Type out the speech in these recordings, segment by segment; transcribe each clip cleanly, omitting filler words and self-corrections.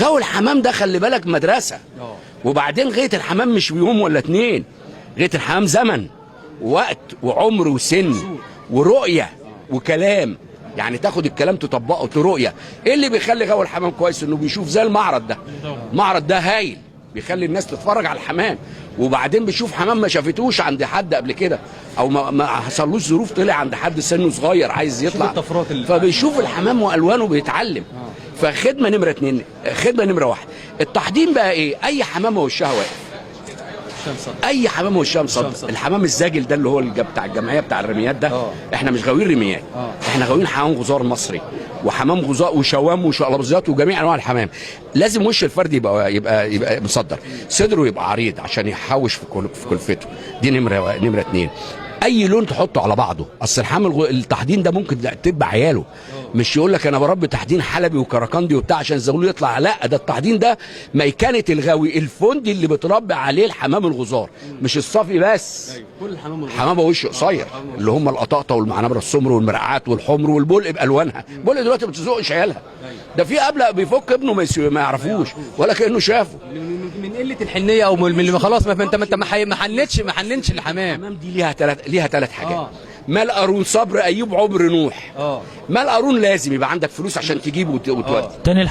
غاوي الحمام ده خلي بالك مدرسه. وبعدين غاية الحمام مش يوم ولا اتنين، غاية الحمام زمن ووقت وعمر وسن ورؤية وكلام. يعني تاخد الكلام تطبقه رؤية. ايه اللي بيخلي غاوي الحمام كويس؟ انه بيشوف زي المعرض ده. المعرض ده هايل، بيخلي الناس تتفرج على الحمام، وبعدين بيشوف حمام ما شافتوش عند حد قبل كده، او ما حصلوش ظروف طلع عند حد سنة صغير عايز يطلع، الطفرات اللي فبيشوف الحمام والوانه بيتعلم. فخدمه نمره اتنين. خدمة نمره واحد التحضير بقى ايه؟ اي حمامه وشها واقف، اي حمام وشها مصدر. الحمام الزاجل ده اللي هو بتاع الجمعية بتاع الرميات ده، احنا مش غاويين رميات، احنا غاويين حمام غزار مصري وحمام غزار وشوام وشقلبزات وجميع انواع الحمام. لازم وش الفرد يبقى يبقى يبقى مصدر، صدره يبقى عريض عشان يحوش في كلفته. دي نمره اتنين. اي لون تحطه على بعضه، اصل الحمام التحضين ده ممكن تبقى عياله، مش يقول لك انا بربي تحضين حلبي وكركندي وبتاع عشان الزغلول يطلع، لا ده التحضين ده ميكنه الغاوي الفندي اللي بتربي عليه الحمام الغزار، مش الصافي بس. كل الحمام حمام وش قصير اللي هم القطاطه والمعنبره السمر والمرقعات والحمر والبلق بالوانها. البلق دلوقتي ما بتزقش عيالها، ده في قبل بيفك ابنه ما يعرفوش ولا كانه شافه، من قلة الحنيه او من خلاص ما انت ما حننش الحمام. الحمام دي ليها ثلاث حاجات. مال قارون، صبر ايوب، عمر نوح. مال قارون لازم يبقى عندك فلوس عشان تجيبه وتودي. تاني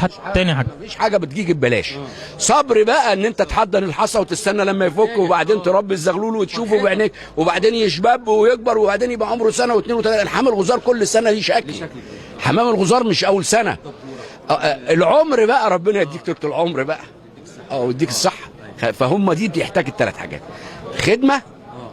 حاجة مفيش حاجة بتجيب ببلاش. صبر بقى ان انت تحضن الحصى وتستنى لما يفك، وبعدين تربي الزغلول وتشوفه بعينيك، وبعدين يشباب ويكبر، وبعدين يبقى عمره سنة واثنين وثلاثة. الحمام الغزار كل سنة ليه شكل. حمام الغزار مش اول سنة. العمر بقى ربنا يديك طول العمر بقى، ويديك الصحة. فهم دي بيحتاج الثلاث حاجات: خدمة،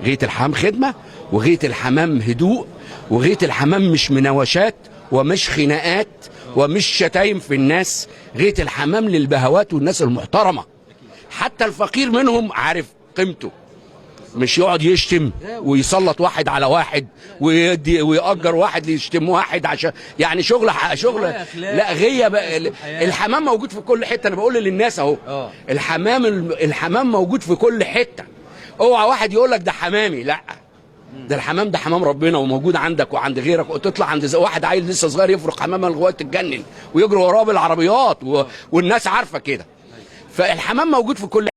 غاية الحمام خدمة، وغاية الحمام هدوء، وغاية الحمام مش مناوشات ومش خناقات ومش شتايم في الناس. غاية الحمام للبهوات والناس المحترمة، حتى الفقير منهم عارف قيمته، مش يقعد يشتم ويسلط واحد على واحد ويدي ويأجر واحد ليشتم واحد عشان يعني شغل لا غيه بقى. الحمام موجود في كل حتة، انا بقول للناس اهو، الحمام موجود في كل حتة. اوعى واحد يقول لك ده حمامي، لا ده الحمام ده حمام ربنا وموجود عندك وعند غيرك. وتطلع عند واحد عيل لسه صغير يفرق حمامه لغاية تتجنن ويجري وراه بالعربيات والناس عارفه كده. فالحمام موجود في كل